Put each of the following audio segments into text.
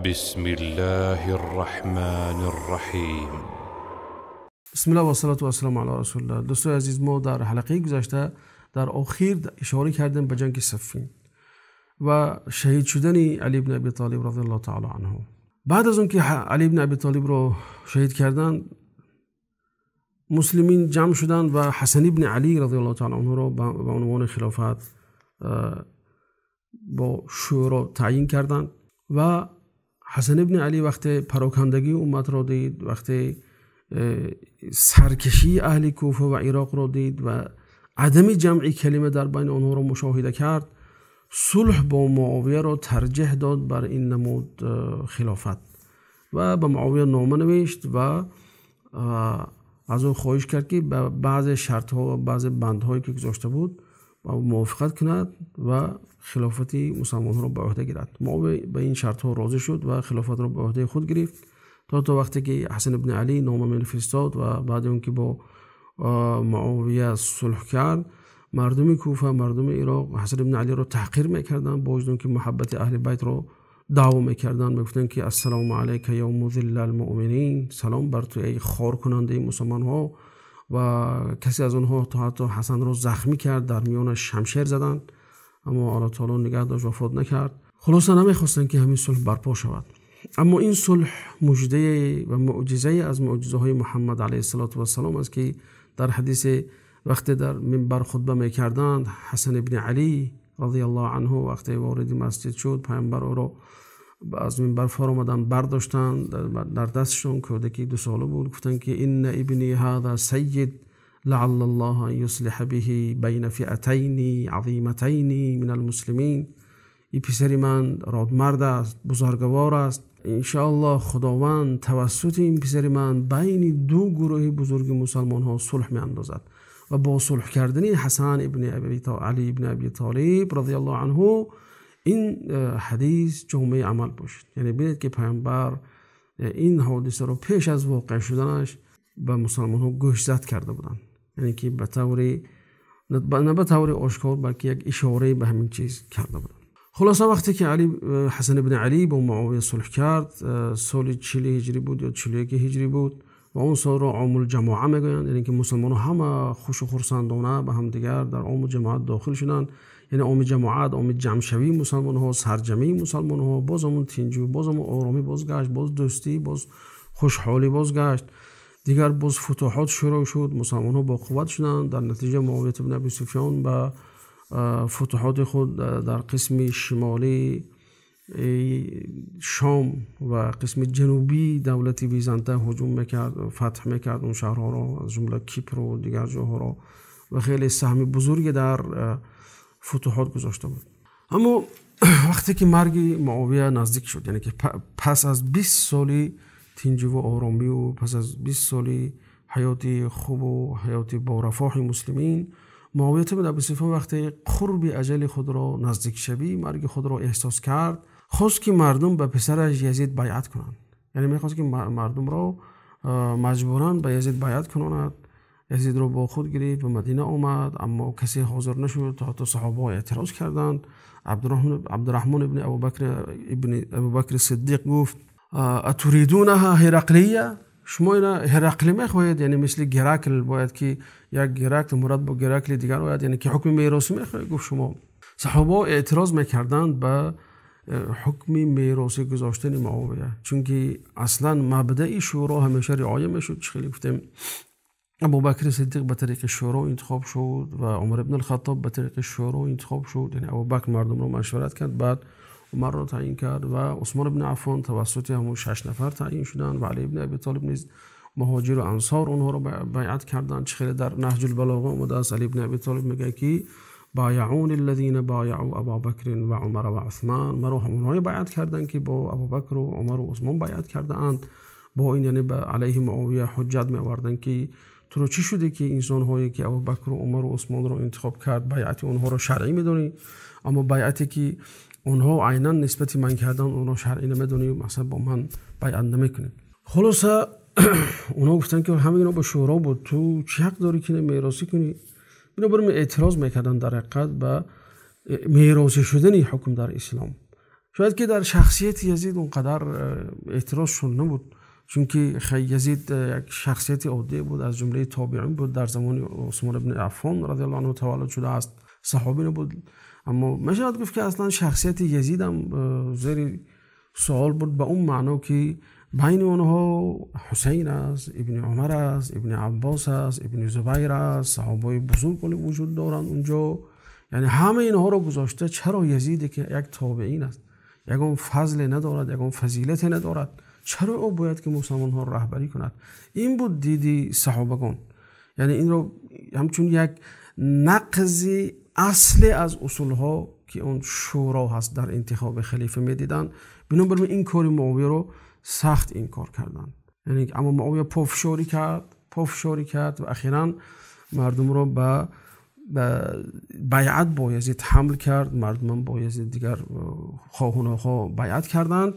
بسم الله الرحمن الرحیم. بسم الله و صلات و سلام علی رسول الله. دوستان عزیز، ما در حلقه گذشته در آخر اشاره کردیم به جنگ صفین و شهید شدن علی بن ابی طالب رضی الله تعالی عنه. بعد از اون که علی بن ابی طالب رو شهید کردن، مسلمین جمع شدند و حسن بن علی رضی الله تعالی عنه رو به عنوان خلافت با شورا تعیین کردند. و حسن بن علی وقتی پراکندگی امت را دید، وقتی سرکشی اهل کوفه و عراق را دید و عدم جمع کلمه در بین آنها را مشاهده کرد، صلح با معاویه را ترجیح داد بر این نمود خلافت و به معاویه نامه نوشت و از او خواهش کرد که به بعض شرط‌ها و بعض بندهایی که گذاشته بود موافقت کند و خلافت مسلمان‌ها را به عهده گیرد. معاویه به این شرط‌ها راضی شد و خلافت را به عهده خود گرفت تا وقتی که حسن بن علی نامه می‌فرستاد و بعد اون که با معاویه صلح کرد، مردم کوفه، مردم عراق حسن بن علی را تحقیر می‌کردند، با وجود که محبت اهل بیت را دعوا می‌کردند. می‌گفتند که السلام علیک یا مذل المؤمنین، سلام بر تو ای خوار کننده مسلمان‌ها. و کسی از آنها تا حتی حسن را زخمی کرد، در میان شمشیر زدند، اما الله تعالی نگه داشت، وفات نکرد. خلاصه نمی‌خواستند که همین صلح برپا شود. اما این صلح مژده و معجزه از معجزه‌های محمد علیه السلام است که در حدیث وقتی در منبر خطبه می‌کردند، حسن بن علی رضی الله عنه وقتی وارد مسجد شد، پیامبر او را از منبر فرامدن برداشتند، در دستشون کودکی 2 ساله بود، گفتند که ان ابنی هذا سید لعل الله ان یصلح به بین فئتین عظیمتین من المسلمین. این پسر من رادمرد است، بزرگوار است، انشاءالله خداوند توسط این پسر من بین دو گروه بزرگ مسلمان ها صلح می اندازد. و با صلح کردن حسن ابن علی ابن ابی طالب رضی الله عنه این حدیث جامعه عمل باشد. یعنی ببینید که پیامبر این حادثه رو پیش از واقع شدنش به مسلمان ها گوشزد کرده بودند، یعنی که به طور نه به طور آشکار بلکه یک اشاره به همین چیز کرده بودند. خلاصه وقتی که حسن بن علی با معاویه صلح کرد، سال 40 هجری بود یا 41 هجری بود و اون سال را عام الجماعه میگویند، یعنی که مسلمان همه خوش و خرسندانه به هم دیگر در عام جماعت داخل شدند. یعنی عام جماعت، عام جمعشوی مسلمان ها، سرجمی مسلمان ها، باز همون تینجو، باز همون آرامی بازگشت، باز دوستی، باز خوشحالی بازگشت. دیگر باز فتوحات شروع شد، مسلمان ها با قوت شدند. در نتیجه معاویه بن ابی سفیان به فتوحات خود در قسم شمالی شام و قسم جنوبی دولت بیزانته هجوم میکرد، فتح میکرد اون شهرها را، از جمله کیپر و دیگر جاها را، و خیلی سهم بزرگی در فتوحات گذاشته بود. اما وقتی که مرگ معاویه نزدیک شد، یعنی که پس از 20 سالی تنجی و آرامی و پس از 20 سالی حیات خوب و حیات با رفاه مسلمین، معاویه بن ابی سفیان وقتی قرب اجل خود را، نزدیک شوی مرگ خود را احساس کرد، خواست که مردم به پسرش یزید بیعت کنند. یعنی میخواست که مردم را مجبورا به یزید بیعت کنند. یزید را با خود گرفت، به مدینه آمد، اما کسی حاضر نشد. تا حتی صحابه اعتراض کردند. عبدالرحمن ابن ابوبکر صدیق گفت اتریدونها هرقلیه، شما اینا هرقلی میخواهید؟ یعنی مثل گراکل باید که یک گراکل مراد با گراکل دیگر باید، یعنی که حکم میراثی میخواهید. گفت شما. صحابه اعتراض میکردند به حکم میراثی گذاشتن معاویه، چون که اصلا مبدأ شورا همیشه رعایه میشد. خیلی گفتیم ابوبکر صدیق به طریق شورا انتخاب شد و عمر ابن الخطاب به طریق شورا انتخاب شد. یعنی ابوبکر مردم رو مشورت کرد، بعد عمر را تعیین کرد و عثمان بن عفان توسط همون 6 نفر تعیین شدند و علی بن ابی طالب نیز مهاجر و انصار اونها رو بیعت کردند. چه خیلی در نهج البلاغه اومده است، علی بن ابی طالب میگه که بایعون الذین بایعوا ابا بکر و عمر و عثمان، مرا همونهای بیعت کردند که با ابوبکر و عمر و عثمان بیعت کردند. با این یعنی به علیه معاویه حجت می آوردند که تو رو چی شده که انسان‌هایی که ابوبکر و عمر و عثمان رو انتخاب کرد بیعت اونها رو شرعی میدونی، اما بیعتی که اونها عینا نسبت من کردن اونها شرعی نمیدونی، مثلا با من بیعت نمیکنی. خلاصه اونا گفتن که همه اینا با شورا بود، تو چه حق داری که میراثی کنی؟ بنابراین اعتراض میکردن در حقیقت به میراثی شدن حکم در اسلام. Шояд ки дар шахсияти Язид он қадар эътирозшон набуд, чунки Язид як шахсияти оддӣ буд, аз ҷумлаи тобеин буд, дар замони Усмон ибни Аффон радиаллоҳу анҳу таваллуд шудааст, саҳобӣ набуд. Аммо мешавад гуфт, ки аслан шахсияти Язид ҳам зери суол буд, ба он маъно ки байни онҳо Ҳусайн аст, Ибни Умар аст, Ибни Аббос аст, Ибни Зубайр аст, саҳобаи бузург вуҷуд доранд унҷо. Яъне ҳамаи инҳоро гузошта, чаро Язиде ки як тобеин аст, ягон фазле надорад, ягон фазилате надорад, чаро ӯ бояд ки мусалмонҳоро раҳбарӣ кунад? Ин буд диди саҳобагон. Яъне инро ҳамчун як нақзи асле аз усулҳо ки он шӯро ҳаст дар интихоби халифа медиданд. Бинобар ин кори Муовияро сахт инкор карданд. Яъне аммо Муовия пофишорӣ кард ва ахиран мардумро ба байъат бо Язид ҳамл кард. Мардумам бо Язид дигар хоҳу нохоҳ байъат карданд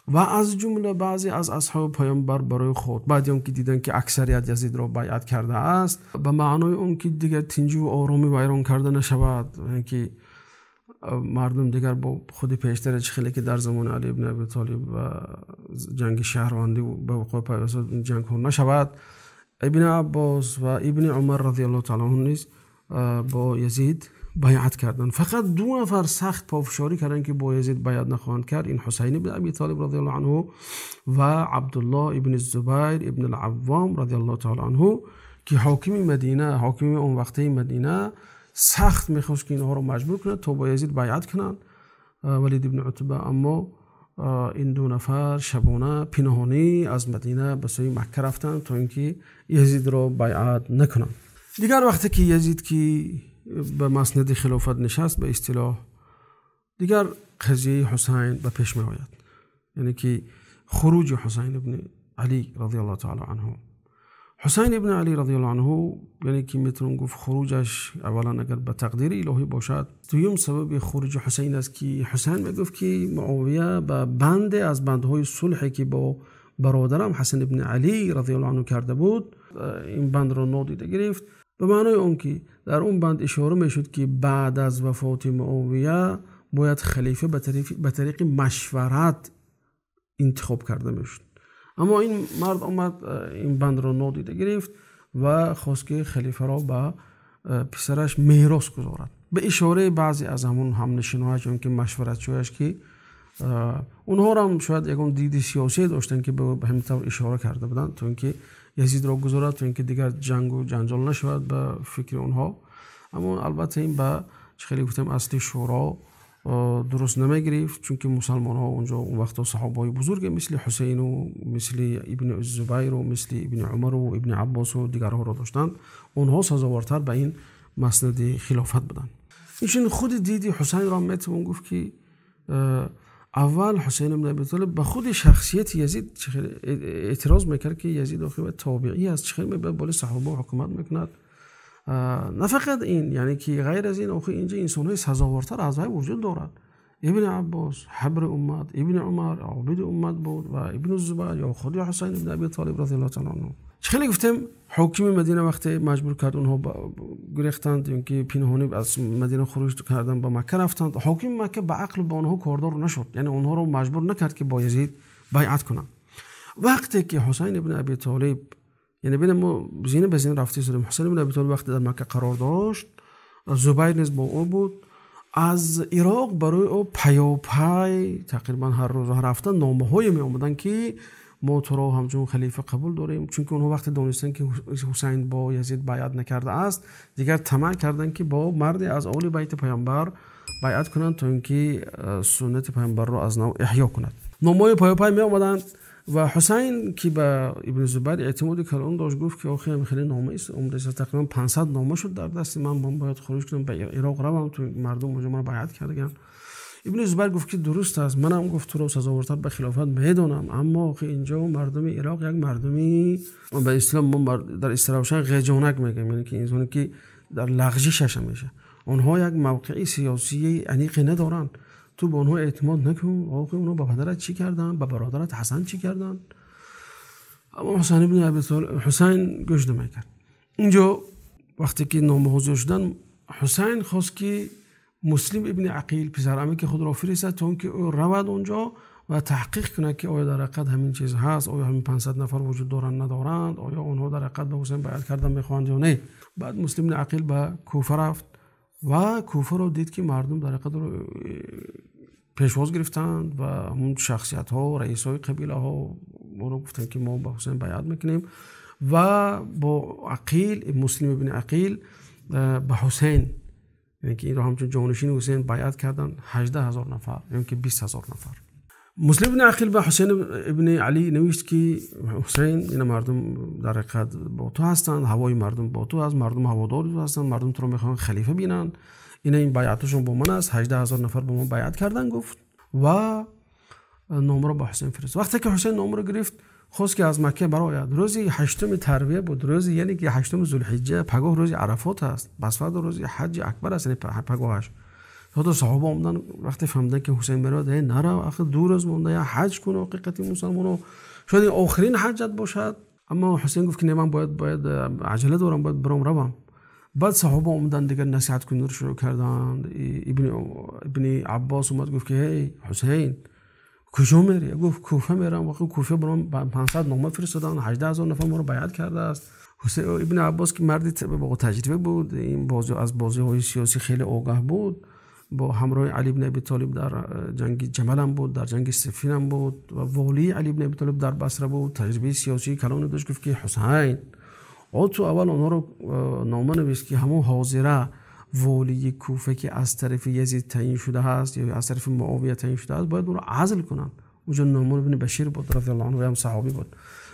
ва аз ҷумла баъзе аз асҳоби паёмбар барои худ баъди он ки диданд, ки аксарият Язидро байъат кардааст, ба маънои он ки дигар тинҷу оромӣ вайрон карда нашавад, яъне ки мардум дигар бо худи пештара чӣ хеле ки дар замони Али ибни Аби Толиб ва ҷанги шаҳрвандӣ ба вуқӯъ пайваст ин ҷангҳо нашавад, Ибни Аббос ва Ибни Умар радиаллоҳу таъала анҳу низ бо Язид байъат карданд. Фақат ду нафар сахт пофишорӣ карданд, ки бо Язид байъат нахоҳанд кард. Ин Ҳусайн ибни Аби Толиб радиаллоҳу анҳу ва Абдуллоҳ ибни Зубайр ибни ал-Аввом радиаллоҳу таъала анҳу, ки ҳокими Мадина, ҳокими он вақтаи Мадина, сахт мехост, ки инҳоро маҷбур кунад то бо Язид байъат кунанд, Валид ибни Утба. Аммо ин ду нафар шабона пинҳонӣ аз Мадина ба сӯи Макка рафтанд, то ин ки Язидро байъат накунанд. Дигар вақте ки Язид ки ба маснади хилофат нишаст, ба истилоҳ дигар қазияи Ҳусайн ба пеш меояд, яъне ки хуруҷи Ҳусайн ибни Алӣ радиаллоҳу таъала анҳу. Ҳусайн ибни Алӣ радиаллоҳу анҳу, яъне ки метавон гуфт хуруҷаш аввалан агар ба тақдири илоҳӣ бошад, дуюм сабаби хуруҷи Ҳусайн аст, ки Ҳусайн мегуфт, ки Муовия ба банде аз бандҳои сулҳе ки бо бародарам Ҳасан ибни Алӣ радиаллоҳу анҳу карда буд, ин бандро нодида гирифт, ба маънои он ки дар он банд ишора мешуд, ки баъд аз вафоти Муовия бояд халифа ба тариқи машварат интихоб карда мешуд. Аммо ин мард омад, ин бандро нодида гирифт ва хост, ки халифаро ба писараш мерос гузорад, ба ишораи баъзе аз ҳамон ҳамнишинҳояш ё ки машваратчиҳояш, ки онҳоро ҳам шояд ягон диди сиёсие доштанд, ки ба ҳамин тавр ишора карда буданд, то ин ки Язидро гузорад, то ин ки дигар ҷангу ҷанҷол нашавад ба фикри онҳо. Аммо албатта ин ба чӣ хеле гуфтем асли шӯро дуруст намегирифт, чунки мусалмонҳо онҷо он вақтҳо саҳобаҳои бузурге мисли Ҳусайну мисли Ибни Зубайру мисли Ибни Умару Ибни Аббосу дигарҳоро доштанд. Онҳо сазовортар ба ин маснади хилофат буданд. Инчунин худи диди Ҳусайнро метавон гуфт, ки аввал Ҳусайн ибни Аби Толиб ба худи шахсияти Язид эътироз мекард, ки Язид охир тобеӣ аст, чӣ хел мебояд болои саҳоба ҳукумат мекунад. На фақат ин, яъне ки ғайр аз ин охир инҷа инсонҳои сазовортар аз вай вуҷуд дорад. Ибни Аббос ҳабри уммат, Ибни Умар обиди уммат буд ва Ибни Зубайр ё худи Ҳусайн ибни Аби Толиб радиаллоҳу таъала анҳу. Чӣ хеле гуфтем, ҳокими Мадина вақте маҷбур кард, онҳо гурехтанд ё ки пинҳонӣ аз Мадина хуруҷ карданд, ба Макка рафтанд. Ҳокими Макка ба ақл ба онҳо кордор нашуд, яъне онҳоро маҷбур накард, ки бо Язид байъат кунанд. Вақте ки Ҳусайн ибни Аби Толиб, яъне бинем, мо зина ба зина рафта истодем, Ҳусайн ибни Аби Толиб вақте дар Макка қарор дошт, Зубайр низ бо ӯ буд. Аз Ироқ барои ӯ паёпай тақрибан ҳар рӯз ҳар ҳафта номаҳое меомаданд, ки мо туро ҳамчун халифа қабул дорем, чунки онҳо вақте донистанд, ки Ҳусайн бо Язид байъат накардааст, дигар тамаъ карданд, ки бо марде аз оли байти паёмбар байъат кунанд, то ин ки суннати паёмбарро аз нав эҳё кунад. Номаҳои паёпай меомаданд ва Ҳусайн, ки ба Ибни Зубайр эътимоди калон дошт, гуфт, ки охир хеле нома омадааст, тақрибан 500 нома шуд дар дасти ман, ман бояд хуруҷ кунам, ба Ироқ равам, то мардум онҷо маро байъат кардаганд. Ибни Зубайр гуфт, ки дуруст аст, манам гуфт туро сазовортар ба хилофат медонам, аммо охир инҷо мардуми Ироқ як мардуми ба истилоҳ мо дар истилоҳшан ғеҷонак мегӯем, яъне ки инсоне ки дар лағжишаш ҳамеша, онҳо як мавқеи сиёсии аниқе надоранд, ту ба онҳо эътимод накун. Охир онҳо ба падарат чӣ карданд, ба бародарат Ҳасан чӣ карданд? Аммо Ҳусайн ибни Аби Толиб, Ҳусайн гӯш намекард. Инҷо вақте ки номаҳо зиёд шуданд, Ҳусайн хост, ки Муслим ибни Ақил писарамаки худро фиристад то ин ки ӯ равад онҷо ва таҳқиқ кунад, ки оё дар ҳақиқат ҳамин чиз ҳаст, оё ҳамин 500 нафар вуҷуд доранд, надоранд, оё онҳо дар ҳақиқат ба Ҳусайн байъат кардан мехоҳанд ё не. Баъд Муслим ибни Ақил ба Куфа рафт ва Куфаро дид, ки мардум дар ҳақиқат пешвоз гирифтанд ва ҳамун шахсиятҳо, раисҳои қабилаҳо онҳо гуфтанд, ки мо ба Ҳусайн байъат мекунем ва бо Ақил, Муслим ибни Ақил ба Ҳусайн, яъне ки инро ҳамчун ҷонишини Ҳусайн байъат карданд 18 000 нафар ё ки 20 000 нафар. Муслим ибни Ақил ба Ҳусайн ибни Алӣ навишт, ки Ҳусайн, ина мардум дар ҳақиқат бо ту ҳастанд, ҳавои мардум бо ту аст, мардум ҳаводори ту ҳастанд, мардум туро мехоҳанд халифа бинанд, ина ин байъаташон бо ман аст, 18 000 нафар бо ман байъат карданд, гуфт ва номаро ба Ҳусайн фиристод. Вақте ки Ҳусайн номаро гирифт, хост ки аз Макка барояд. Рӯзи ҳаштуми Тарвия буд, рӯзи, яъне ки ҳаштуми Зулҳиҷҷа, пагоҳ рӯзи Арафот аст, басфардо рӯзи ҳаҷҷи акбар аст, яъне пагоҳаш. Ҳатто саҳоба омадан, вақте фаҳмиданд, ки Ҳусайн меравад: «Э, нарав, ахир 2 рӯз монда, я ҳаҷ кун, ҳақиқати мусалмоно, шояд ин охирин ҳаҷҷат бошад». Аммо Ҳусайн гуфт, ки не, ман бояд аҷала дорам, бояд биром, равам. Баъд саҳоба омадан, дигар насиҳат куниро шурӯъ карданд. Ибни Аббос омад, гуфт, ки ҳей Ҳусайн, куҷо мери? Гуфт: «Куфа мерам, вақти Куфа баром 500 нома фиристоданд, 18 000 нафар моро байъат кардааст». Ибни Аббос, ки марди бо таҷриба буд, ин бозӣ аз бозиҳои сиёсӣ хеле огаҳ буд, бо ҳамроҳи Али ибни Аби Толиб дар ҷанги Ҷамалам буд, дар ҷанги Сиффинам буд ва волии Али ибни Аби Толиб дар Басра буд, таҷрибаи сиёсии калоне дошт, гуфт, ки Ҳусайн, о ту аввал онҳоро нома навис, ки ҳамон ҳозира волии Куфа, ки аз тарафи Язид таъин шудааст ё аз тарафи Муовия таъин шудааст, бояд ӯро азл кунанд. Уҷо Нуъмон ибни Башир буд разияллоҳу анҳу, ҳам саҳобӣ буд.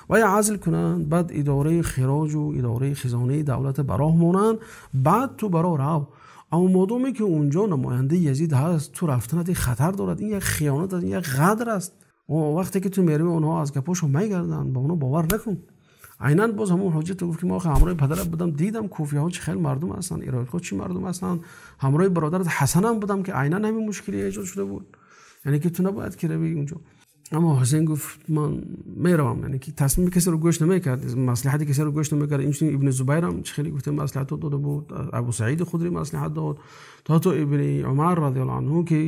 Ва азл кунанд, баъд идораи хироҷу идораи хизонаи давлата ба роҳ монанд, баъд ту баро рав. Аммо модоме ки унҷо намояндаи Язид ҳаст, ту рафтанат хатар дорад, ин як хиёнат аст, ин як ғадр аст. Вақте ки ту меравӣ, онҳо аз гапошон мегарданд, ба онҳо бовар накун. Айнан боз ҳамон ҳуҷҷату гуфт, ки мо ҳамроҳи падарат будам, дидам куфиҳо чӣ хел мардум ҳастанд, ироқиҳо чӣ мардум ҳастанд, ҳамроҳи бародарат Ҳасанам будам, ки айнан ҳамин мушкиле эҷод шуда буд, яъне ки ту набояд ки равӣ унҷо. Аммо Ҳусайн гуфт: «Ман меравам». Яъне ки тасмими касеро гӯш намекард, маслиҳати касеро гӯш намекард. Инчунин Ибни Зубайрам чӣ хеле гуфтем, маслиҳатҳо дода буд, Абу Саиди Худри маслиҳат дод, то ҳатто Ибни Умар разияллоҳу анҳу, ки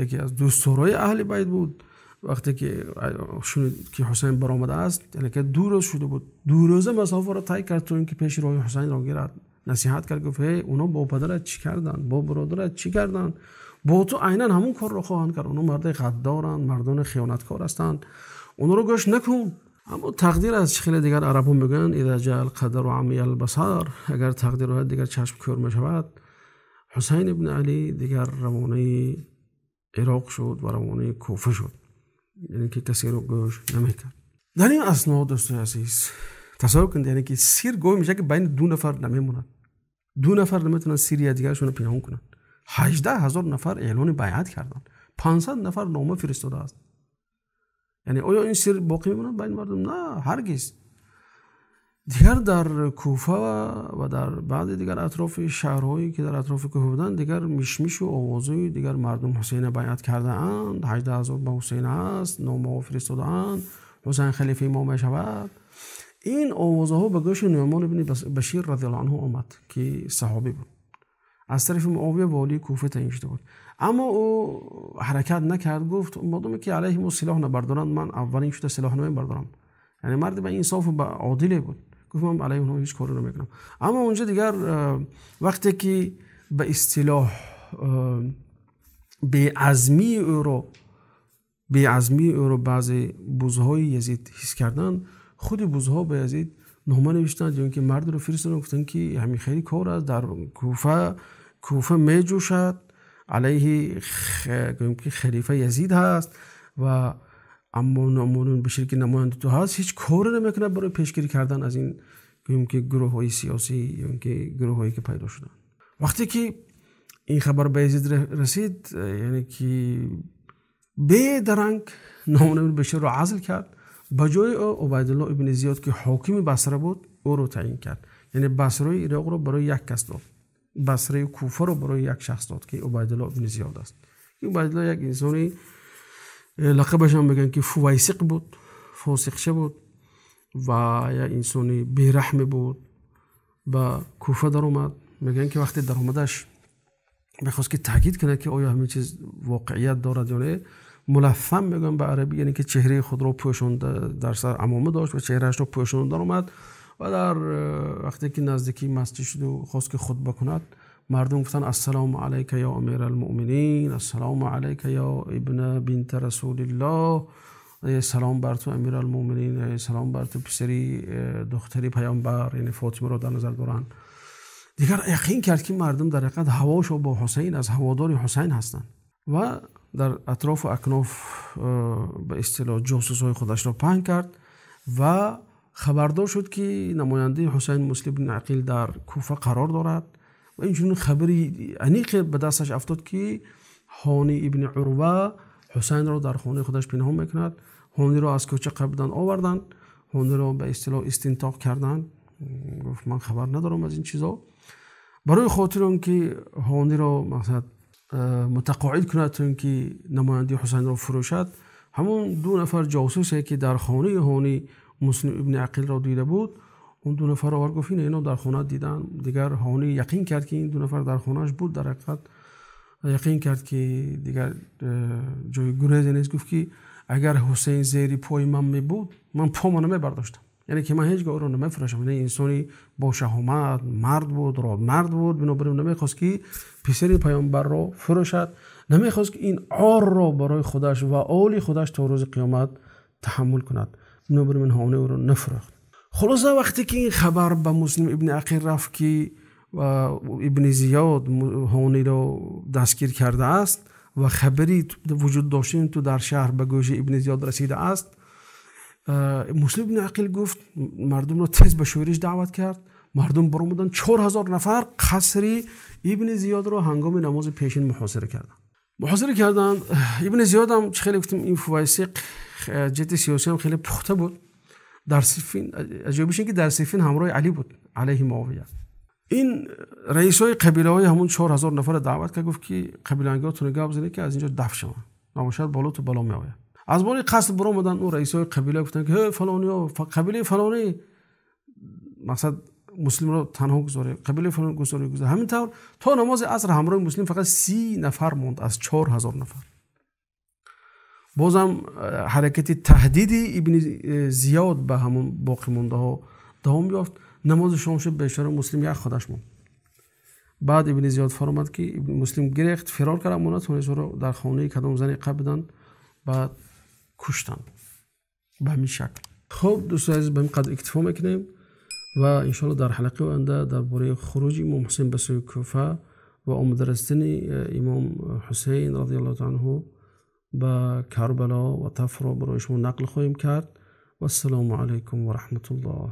яке аз дӯстдорои аҳли байт буд, вақте ки шунид, ки Ҳусайн баромадааст, яъне ки 2 рӯз шуда буд, 2 рӯза масофаро тай кард, то ин ки пеши роҳи Ҳусайнро гирад. Насиҳат кард, гуфт: «Ҳей, онҳо бо падарат чӣ карданд, бо бародарат чӣ карданд, бо ту айнан ҳамон корро хоҳанд кард. Онҳо мардаи ғаддоранд, мардони хиёнаткор ҳастанд, онҳоро гӯш накун». Аммо тақдир аст, чӣ хеле дигар арабҳо мегӯянд: إذا جاء القدر عمي البصر. Агар тақдир ояд, дигар чашм кӯр мешавад. Ҳусайн ибни Алӣ дигар равонаи Ироқ шуд ва равонаи Куфа шуд, яъне ки касеро гӯш намекард. Дар ин асно, дӯстои азиз, тасаввур кунед, яъне ки сир гоҳ мешавад, ки байни ду нафар намемонад, ду нафар наметавонанд сири якдигарашонро пинҳон кунанд. 18 000 нафар эълони байъат карданд, 500 нафар нома фиристодааст. Яъне оё ин сир боқӣ мемонад байни мардум? На, ҳаргиз. Дигар дар Куфа ва дар баъзе дигар атрофи шаҳрҳое, ки дар атрофи Куфа буданд, дигар мишмишу овозҳои дигар мардум Ҳусейна байъат кардаанд, 18 000 ба Ҳусейн аст, номаҳо фиристодаанд, Ҳусайн халифаи мо мешавад. Ин овозаҳо ба гӯши Нуъмон ибни Башир разияллоҳу анҳу омад, ки саҳобӣ буд, аз тарафи Муовия волии Куфа таъин шуда буд. Аммо ӯ ҳаракат накард, гуфт: «Модоме ки алайҳи мо силоҳ набардоранд, ман аввалин шуда силоҳ намебардорам». Яъне марди ба инсофу ба одиле буд. Гуфт: «Ман алайҳи онҳо ҳеҷ коре намекунам». Аммо унҷо дигар вақте ки ба истилоҳ беазмии ӯро баъзе бузҳои Язид ҳис карданд, худи бузҳо ба Язид нома навиштанд ё ин ки мардро фиристоданд, гуфтанд, ки ҳамин хеле кор аст дар Куфа, Куфа меҷӯшад, алайҳи гӯем ки халифа Язид ҳаст ва аммо Нуъмон Башир, ки намоянда ту ҳаст, ҳеҷ коре намекунад барои пешгирӣ кардан аз ин, гӯем ки гурӯҳҳои сиёсӣ ё ин ки гурӯҳҳое, ки пайдо шуданд. Вақте ки ин хабар ба Язид расид, яъне ки бедаранг Нуъмон Баширро азл кард, ба ҷои ӯ Убайдулло ибни Зиёд, ки ҳокими Басра буд, ӯро таъин кард. Яъне Басраи Ироқро барои як кас дод, Басраи Куфаро барои як шахс дод, ки Убайдулло ибни Зиёд аст. Убайдулло як инсони лақабашам мегӯянд, ки фувайсиқ буд, фосиқча буд ва як инсони бераҳме буд. Ба Куфа даромад. Мегӯянд, ки вақте даромадаш Мехост ки таъкид кунад, ки оё ҳамин чиз воқеият дорад ё не. Мулаффам мегӯям ба арабӣ, яъне ки чеҳраи худро пӯшонда, дар сар амома дошт ва чеҳраашро пӯшонда даромад ва дар вақте ки наздикии масҷид шуд ва хост ки хутба кунад, мардум гуфтанд: ассалому алайка ё амиралмӯъминин, ассалому алайка ё ибна бинти расулиллоҳ, салом бар ту амиралмӯъминин, салом бар ту писари духтари паёмбар, яъне Фотимаро дар назар доранд. Дигар яқин кард, ки мардум дар ҳақиқат ҳавошо бо Ҳусайн аз ҳаводори Ҳусайн ҳастанд ва дар атрофу акноф ба истилоҳ ҷосусҳои худашро паҳн кард ва хабардор шуд, ки намояндаи Ҳусайн Муслим ибн Ақил дар Куфа қарор дорад ва инчунин хабари аниқе ба дасташ афтод, ки Ҳони ибни Урва Ҳусайнро дар хонаи худаш пинҳон мекунад. Ҳониро аз кӯча қабдан оварданд, Ҳониро ба истилоҳ истинтоқ карданд. Гуфт: ман хабар надорам аз ин чизо. Барои хотири он ки Ҳониро мақсад мутақоид кунад, то ин ки намояндаи Ҳусайнро фурӯшад, ҳамон ду нафар ҷосусе ки дар хонаи Ҳони Муслим ибни Ақилро дида буд, он ду нафарро овард, гуфт: инҳо дар хона диданд. Дигар Ҳони яқин кард, ки ин ду нафар дар хонааш буд. Дар ҳақиқат яқин кард, ки дигар ҷои гурезе нест. Гуфт, ки агар Ҳусайн зери пои ман мебуд, ман поямро намебардоштам, яъне ки ман ҳеҷгоҳ ӯро намефурӯшам. Яъне инсони бо шаҳомат, мард буд, родмард буд. Бинобар ин намехост, ки писари паёмбарро фурӯшад, намехост, ки ин орро барои худаш ва оли худаш то рӯзи қиёмат таҳаммул кунад. Бинобар ин Ҳони ӯро нафурӯхт. Хулоса, вақте ки ин хабар ба Муслим ибни Ақил рафт, ки ибни Зиёд Ҳониро дастгир кардааст ва хабари вуҷуд доштани ту дар шаҳр ба гӯши ибни Зиёд расидааст, Муслим ибни Ақил гуфт, мардумро тез ба шӯриш даъват кард. Мардум баромаданд, 4000 нафар қасри ибни Зиёдро ҳангоми намози пешин муҳосира карданд. Муҳосира карданд. Ибни Зиёд ҳам хеле гуфтем, ин фувайсиқ ҷиҳати сиёсӣ ҳам хеле пухта буд. Дар Сиффин, аҷоибиш ин ки дар Сиффин ҳамроҳи Алӣ буд алайҳи Муовия. Ин раисои қабилаҳои ҳамон 4000 нафарро даъват кард, гуфт, ки қабилангиҳотонро гап занед, ки аз инҷо даф шаванд, набошад боло ту бало меояд. Аз бори қаср баромаданд, он раисои қабила гуфтанд, ки ҳей фалониҳо, қабилаи фалонӣ, мақсад Муслимро танҳо гузоред, қабилаи фалонӣ гузоред, гузоред. Ҳамин тавр то намози аср ҳамроҳи Муслим фақат 30 нафар монд аз 4000 нафар. Бозам ҳаракати таҳдиди ибни Зиёд ба ҳамон боқимондаҳо давом ёфт. Намози шом шуд, бечора Муслим як худаш монд. Баъд ибни Зиёд фаромад, ки Муслим гирехт, фирор кард, аммо натавонист ӯро дар хонаи кадом зане қабиданд, баъд куштанд ба ҳамин шакл. Хуб, дӯстони азиз, ба ҳамин қадр иктифо мекунем ва иншоаллоҳ дар ҳалқаи оянда дар бораи хуруҷи имом Ҳусайн ба сӯи Куфа ва омада расидани имом Ҳусайн радиаллоҳу таъала анҳу ба Карбало ва Тафро барои шумо нақл хоҳем кард. Вассалому алайкум ва раҳматуллоҳ.